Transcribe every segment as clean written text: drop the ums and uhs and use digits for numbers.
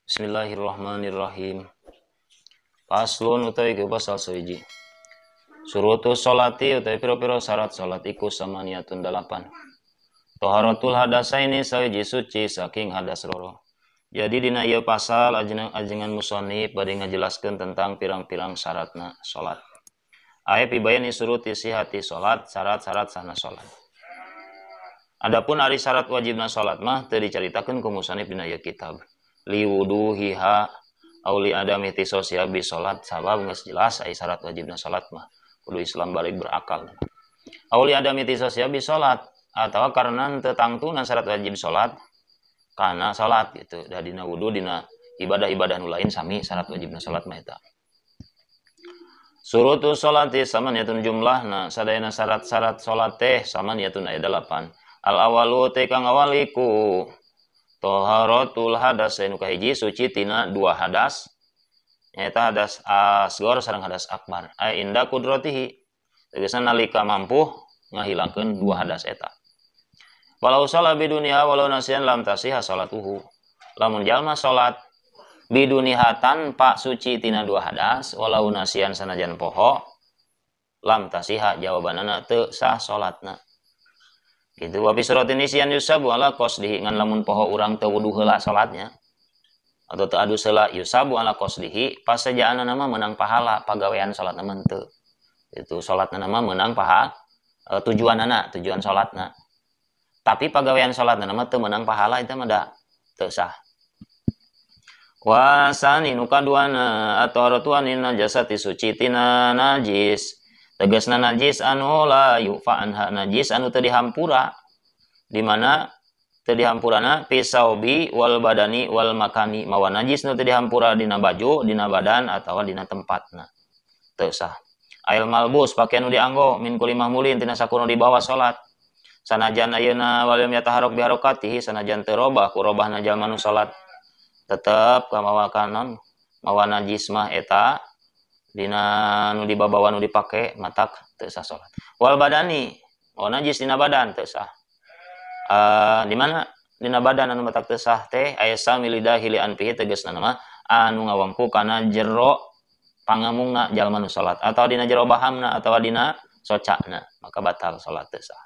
Bismillahirrahmanirrahim. Faslun utawi iku pasal sahiji. Surutu sholati utawi pira-pira syarat salat iku samaniyatun 8. Toharatul hadasaini sahiji suci saking hadas loro. Jadi dina ieu pasal ajengan musannif bade ngajelaskeun tentang pirang-pirang syaratna salat. Aya pibayani suruti sihati salat, syarat-syarat sahna salat. Adapun ari syarat wajibna salat mah teu dicaritakeun ku musannif dina ieu kitab. Liwuduhiha aw li adami ihtisasiha bi salat, sabab geus jelas ari syarat wajibna salat mah kudu Islam balik berakal. Aw li adami ihtisasiha bi salat atawa karena teu tangtuna syarat wajib salat kana salat gitu. Da dina wudu dina ibadah-ibadah nu lain sami syarat wajibna salat mah eta. Surutu salati samaniyatun jumlahna sadayana syarat-syarat salat teh samaniyatun aya 8. Al awalu teh kang awaliku toharatul hadas nu kahiji suci tina dua hadas nyaeta hadas asgor sareng hadas akbar. Ay inda kudratihi tegasna nalika mampu ngahilangkeun dua hadas eta. Walau salat bidunia walau nasian lam tasihha salatuhu. Lamun jalma salat biduniha tanpa suci tina dua hadas walau nasian sanajan poho lam tasiha jawabanana teu sah salatna. Gitu wa fi suratin nisyan yusabu ala qasdihi ngan lamun poho urang teu wudu heula salatnya atau teu adus heula yusabu ala qasdihi pasejaanna mah meunang pahala pagawean salatna mah teu. Itu salatna mah meunang pahala tujuanana tujuan salatna. Tapi pagawean salatna mah teu meunang pahala eta mah da teu sah. Wa sani nu kaduana at-taharatu anin najasati suci tina najis. Tegasna najis anu la yufa anha najis anu teu dihampura di mana teu dihampurana pisaubi wal badani wal makani mawa najis nu teu dihampura dina baju dina badan atawa dina tempatna teu sah. Ail malbus pakaian nu dianggo min kulli mahmulin tina sakurna dibawa salat sanajan ayeuna walam yataharok biharokatihi sanajan teu robah ku robahna jalma nu salat tetep kamawa kanon mawa najis mah eta dina nu dibabawa nu dipake matak teu sah salat. Wal badani mawa najis dina badan teu sah. Di mana dina badan anu matak teu sah teh aya samilidahili anfihi tegasna mah anu ngawangku kana jero pangamungna jalma nu salat atau dina jero bahamna atawa dina socakna maka batal salat teu sah.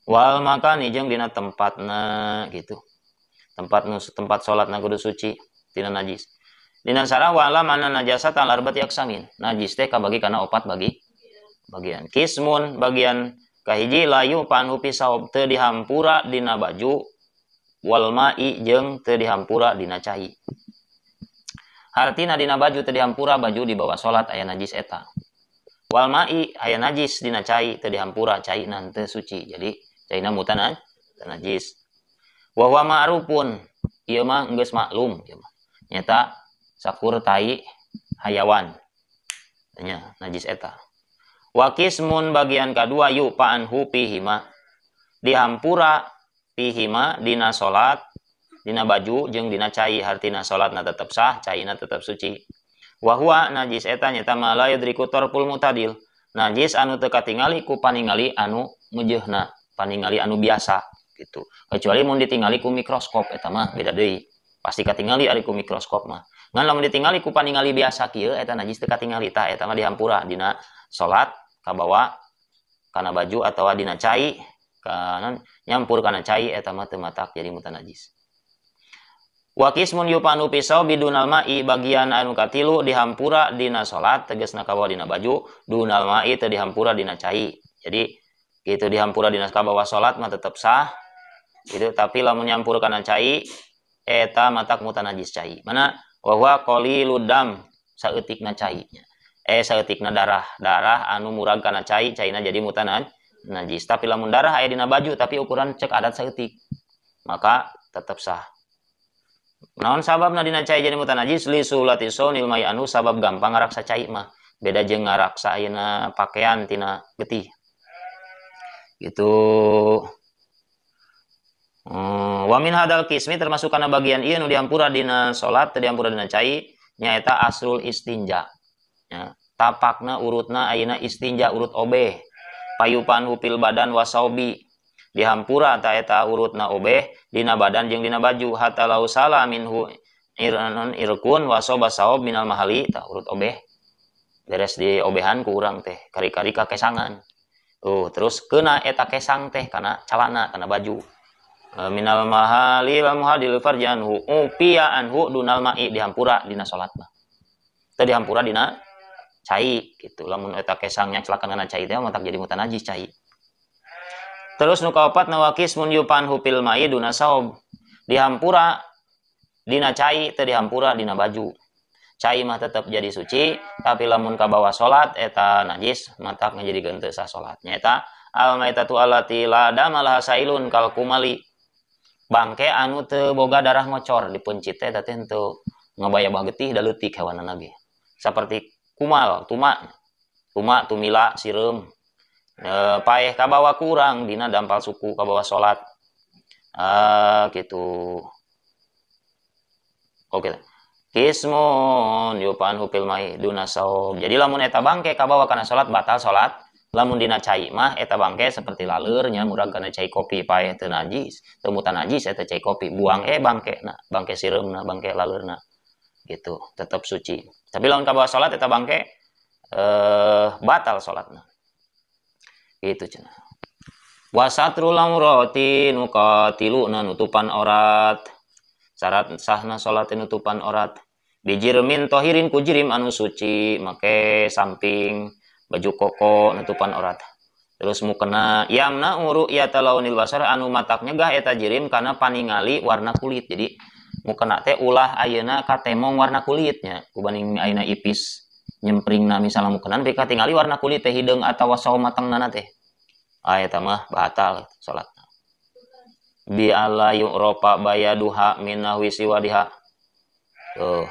Wal makani jeung dina tempatna gitu. Tempat nu tempat salatna kudu suci tina najis. Dina sarah wa alam anna najasata al arba'ati aqsamin. Najis teh kabagi kana opat bagian. Kismun bagian kahiji layu panhu pisaob teu dihampura dina baju wal ma'i jeung teu dihampura dina cai. Hartina dina baju teu dihampura baju dibawa salat aya najis eta. Wal ma'i aya najis dina cai teu dihampura caina teu suci. Jadi caina mutana najis. Wa huwa ma'rufun ieu mah geus maklum ieu mah. Nyata sakur tai hayawan nya najis eta. Wa kismun bagian kadua yu pa'anhu pihima dihampura pihima dina salat dina baju jeung dina cai hartina salatna tetep sah caina tetep suci. Wa huwa najis eta nyata ma la yudriku tarful mutadil najis anu teu katingali ku paningali anu meujeunna paningali anu biasa gitu. Kecuali mun ditingali ku mikroskop eta mah beda deui pasti katingali ari ku mikroskop mah. Ngan lamun ditingali ku paningali biasa kieu eta najis teu katingali tah eta mah dihampura dina salat kabawa kana baju atawa dina cai kana nyampur kana cai eta mah teu matak jadi mutanajis. Wa qismun yupanu pisau bidunal ma'i bagian anu katilu dihampura dina salat tegasna kabawa dina baju dunal ma'i teu dihampura dina cai. Jadi kitu dihampura dina kabawa salat mah tetep sah gitu tapi lamun nyampur kana cai eta matak mutanajis cai. Mana wa huwa qalilud dam saeutikna cai nya. Saeutikna darah, darah anu murag kana cai, caina jadi mutanan najis. Tapi lamun darah aya dina baju tapi ukuran cek adat saeutik, maka tetep sah. Naon sababna dina cai jadi mutanajis li sulati sonil mai anu sabab gampang ngaraksa cai mah. Beda jeung ngaraksa ayeuna pakaian tina getih. Gitu. Wa min hadal kismi termasuk kana bagian ieu nu dihampura dina salat teu dihampura dina cai nyaeta asrul istinja. Ya, tapakna urutna ayeuna istinja urut obeh. Payupan hupil badan wasaubi dihampura ta eta urutna obeh dina badan jeung dina baju hatta lau sala minhu iranon irkun wasoba saob minal mahali tah urut obeh beres di obehan ku urang teh kari-kari ka kesangan. Tuh terus kena eta kesang teh kana calana kana baju. Minal mahali la muhadil farjanhu upia anhu dunal ma'i dihampura dina salat mah. Teu dihampura dina cai gitu. Lamun eta kesangnya celakan kana cai teh matak jadi mutanajis cai. Terus nu kaopat nawakis mun yupan hupil ma'i duna saob. Dihampura dina cai teu dihampura dina baju. Cai mah tetep jadi suci, tapi lamun kabawa salat eta najis matak ngajadikeun teu sah salat. Nyaeta al maitatu allati la dama laha sailun kal kumali. Bangke anu teu boga darah ngocor dipeuncit teh eta teh henteu ngabayabah getih da leutik hewanana ge. Saperti kumal, tuma, tuma tumila sireum. Paeh kabawa kurang dina dampal suku kabawa salat. Gitu. Oke. Kismun yupan hupil mai duna saum. Jadi lamun eta bangke kabawa kana salat batal salat. Lamun dina cai mah eta bangke seperti laleurnya murag kana cai kopi paeh teu najis, teu mutanajis eta cai kopi buang bangke na, bangke sireumna, bangke laleurna. Gitu, tetep suci. Tapi lamun kabawa salat eta bangke batal salatna. Gitu cenah. Wasatrul aurati nuqatiluna nutupan aurat. Syarat sahna salat nutupan aurat. Bijirmin tohirin kujirim anu suci, make samping baju koko nutupan aurat. Terus mukena yamna ru'yata launil basar anu matak nyegah eta jirim kana paningali warna kulit. Jadi mukena teh ulah ayeuna katemong warna kulitnya kubaning ayeuna ipis nyempringna misalnya mukena nepi katingali warna kulit teh hideung atawa sawo matengna teh. Ah eta mah batal salatna. Bi alla yu'rafa bayaduha minahwi siwadiha. Tuh.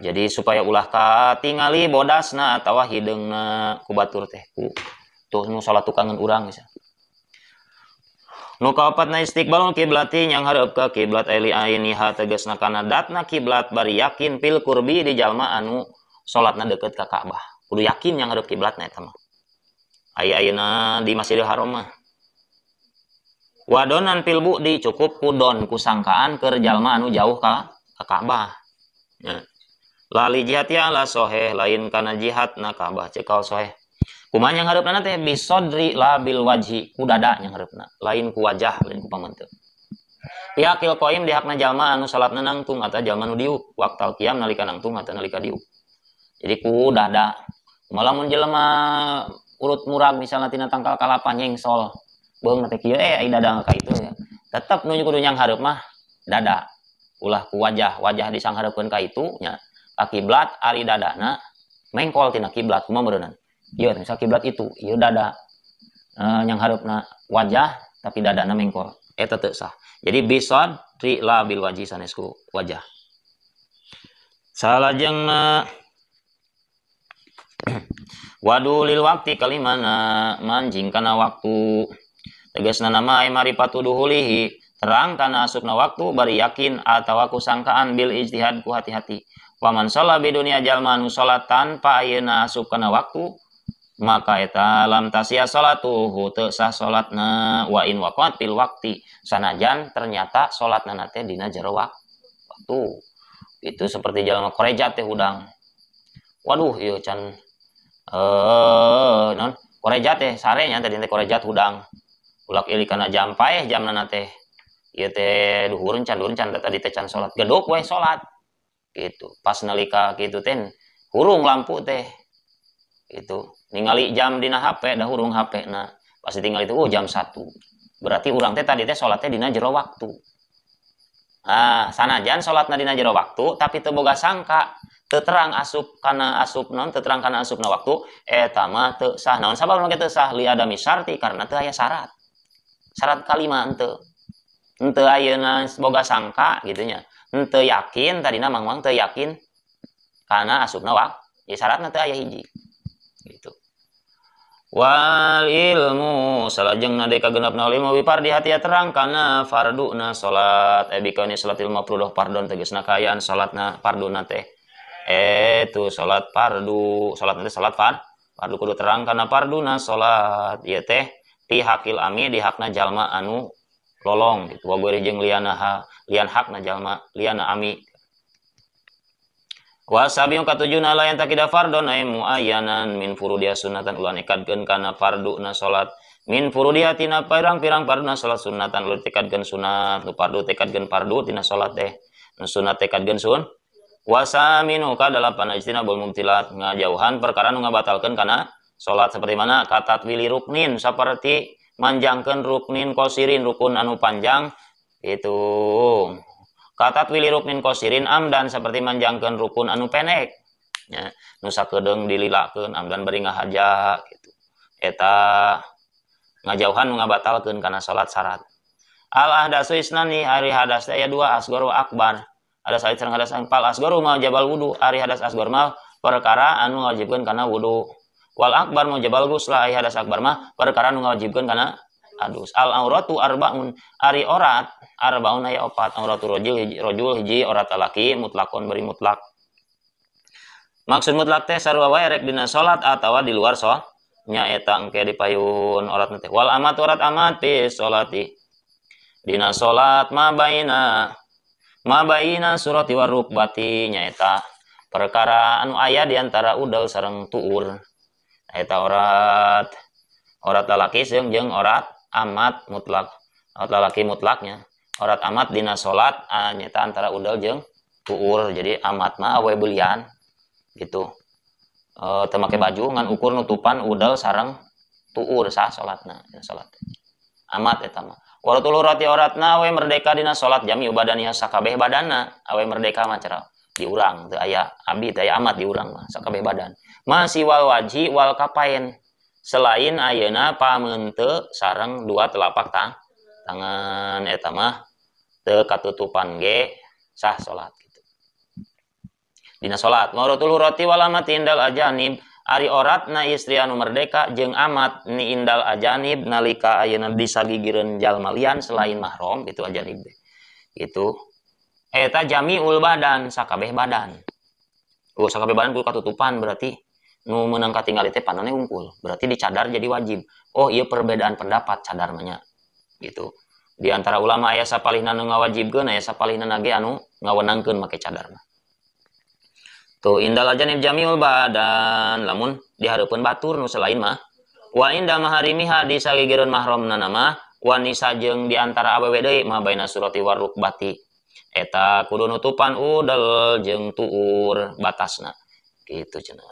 Jadi supaya ulah katingali bodasna atawa hideungna ku batur teh ku tuh nu salat tukangan urang misal. Nu kaopatna istiqbalul kiblati yang hareup ka kiblat eli ainiha tegasna kana datna kiblat bari yakin pil kurbi di jalma anu salatna deukeut ka Ka'bah. Kudu yakin yang hareup kiblatna eta mah. Aya ayeuna di Masjidil Haram mah. Wadonan pil bu'di cukup kudon kusangkaan keur jalma anu jauh ka Ka'bah. Ya. Lali jihad ya la soheh lain kana jihad na Ka'bah cekal soheh. Kumaha yang hareupna teh bisodri la bil wajhi ku dada yang hareupna lain ku wajah lain ku pamanteu. Pihakil qaim di hakna jalma anu salatna nangtung atawa jalma nu diuk waktal qiyam nalika nangtung atawa nalika diuk. Jadi ku dada. Kumaha lamun jelema urut murag misalna tina tangkal kalapa nyengsol beung teh kieu ai dada ka itu ya. Tetep nu kudu nyang hareup mah dada. Ulah ku wajah, wajah disanghareupeun ka itu nya. Ka kiblat ari dadana mengkol tina kiblat kumaha meureunnan. Ieu misal kiblat itu, ieu dada nyang hareupna wajah tapi dadana mengkol. Eta teu sah. Jadi bisad ri la bil wajhi sanes ku wajah. Salajengna wadulil waqti kalimana manjing kana waktu. Tegasna nama ay maripatu duhulihi terang kana asupna waktu bari yakin atawa kusangkaan bil ijtihad ku hati-hati. Waman sholat bi dunia jalma nu sholat tanpa ayeuna asup kana waktu maka eta lam tasya sholatuhu teu sah sholatna wa in waqat fil waqti sanajan ternyata sholatna teh dina jero waktu. Itu seperti jalma korejat teh hudang. Waduh ieu can non korejat teh sarenya tadi teh korejat hudang. Ulak ili kana jam paeh jamna teh ieu teh duhur can tadi teh can salat geduk we salat gitu. Pas nalika kitu teh hurung lampu teh itu ningali jam dina HP dah hurung HP na pasti tinggal itu oh jam 1 berarti urang teh tadi teh salatnya dina jero waktu. Ah sanajan salatna dina jero waktu tapi teu boga sangka teu terang asup kana asup non teu terang kana asupna waktu eta mah teu sah. Naon sabab make teu sah li adami syarti karena teu aya syarat. Syarat kalima henteu ayeuna boga sangka gitu nya. Henteu yakin tadina mangmang teu yakin kana asupna waktu. Ya syaratna teu aya hiji. Gitu. Wal ilmu salajengna deui kagenepna ilmu bi fardi hati terang kana farduna salat bikauni salatil mafruḍah fardon tegasna kaayaan salatna farduna teh itu salat fardu salat teh salat fardu kudu terang kana farduna salat ieu teh pihakil ami di hakna jalma anu lolong gitu wa gori jeung liana lian hakna jalma liana ami. Wasabiu katujuna la yang takida fardon ay muayyanan min furudiya sunnatan ulah nekadkeun kana farduna salat min furudiya tina pirang-pirang farduna salat sunnatan ulah tekadkeun sunat nu fardu tekadkeun fardu tina salat teh nu sunat tekadkeun sun. Wasaminu kadalapan ijtinabul mubtilat ngajauhan perkara nu ngabatalkeun kana salat seperti mana katat wili ruknin saperti manjangkeun ruknin qasirin rukun anu panjang itu. Katat wili ruknin qasirin amdan seperti manjangkeun rukun anu pendek nya nu sakedeung dililakeun amdan bari ngahaja gitu. Eta ngajauhan nu ngabatalkeun kana salat syarat. Al ahdasu isnani ari hadas teh aya dua asghar wa akbar. Hadas alit sareng hadas pal asghar ma jabal wudu ari hadas asghar mah perkara anu ngawajibkeun kana wudu. Wal akbar ma jabal ghusla ari hadas akbar mah perkara anu ngawajibkeun kana adus. Al auratu arbaun ari orat arbaun aya opat auratu rajul hiji orat lalaki mutlakon beri mutlak. Maksud mutlak teh sarua wae rek dina salat atawa di luar salat nya eta engke dipayun orat teh. Wal amat orat amat fi salati dina salat ma baina surati warukbati nya eta perkara anu aya di antara udel sareng tuur. Eta orat orat lalaki jeung orat amat mutlak. Orat lalaki mutlaknya orat amat dina salat nyata antara udel jeung tuur. Jadi amat mah awe belian gitu. Teu make baju ngan ukur nutupan udel sareng tuur sah salatna dina salat. Amat eta mah. Waratul hurati oratna awe merdeka dina salat jami badaniha sakabeh badanna awe merdeka mah cara diurang teu aya abi teu aya amat diurang mah sakabeh badan. Masih wal wajhi wal kapain selain ayeuna pameunte sareng dua telapak tangan eta mah teu katutupan ge sah salat gitu. Dina salat mauratul hurati wal amati indal ajanib ari oratna istri anu merdeka jeung amat ni indal ajanib nalika ayeuna disagigireun jalma lian selain mahram gitu ajanib teh. Gitu. Eta jamiul badan sakabeh badan. Oh sakabeh badan kudu katutupan berarti nu meunang katingali teh panone unggul berarti dicadar jadi wajib. Oh iya perbedaan pendapat cadar mah nya gitu. Di antara ulama aya sapalihna nu ngawajibkeun aya sapalihna ge anu ngawenangkeun make cadar mah. Tuh indal ajanib jamiul badan lamun dihareupeun batur nu selain mah wa inda maharimiha disagigireun mahramna mah wanisa jeung di antara awewe deui mah baina surati warukbati eta kudu nutupan udel jeung tuur batasna gitu cenah.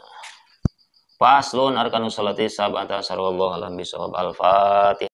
Faslun arkanu salati sab'ata sarwallahu alam bisawab. Al-Fatihah.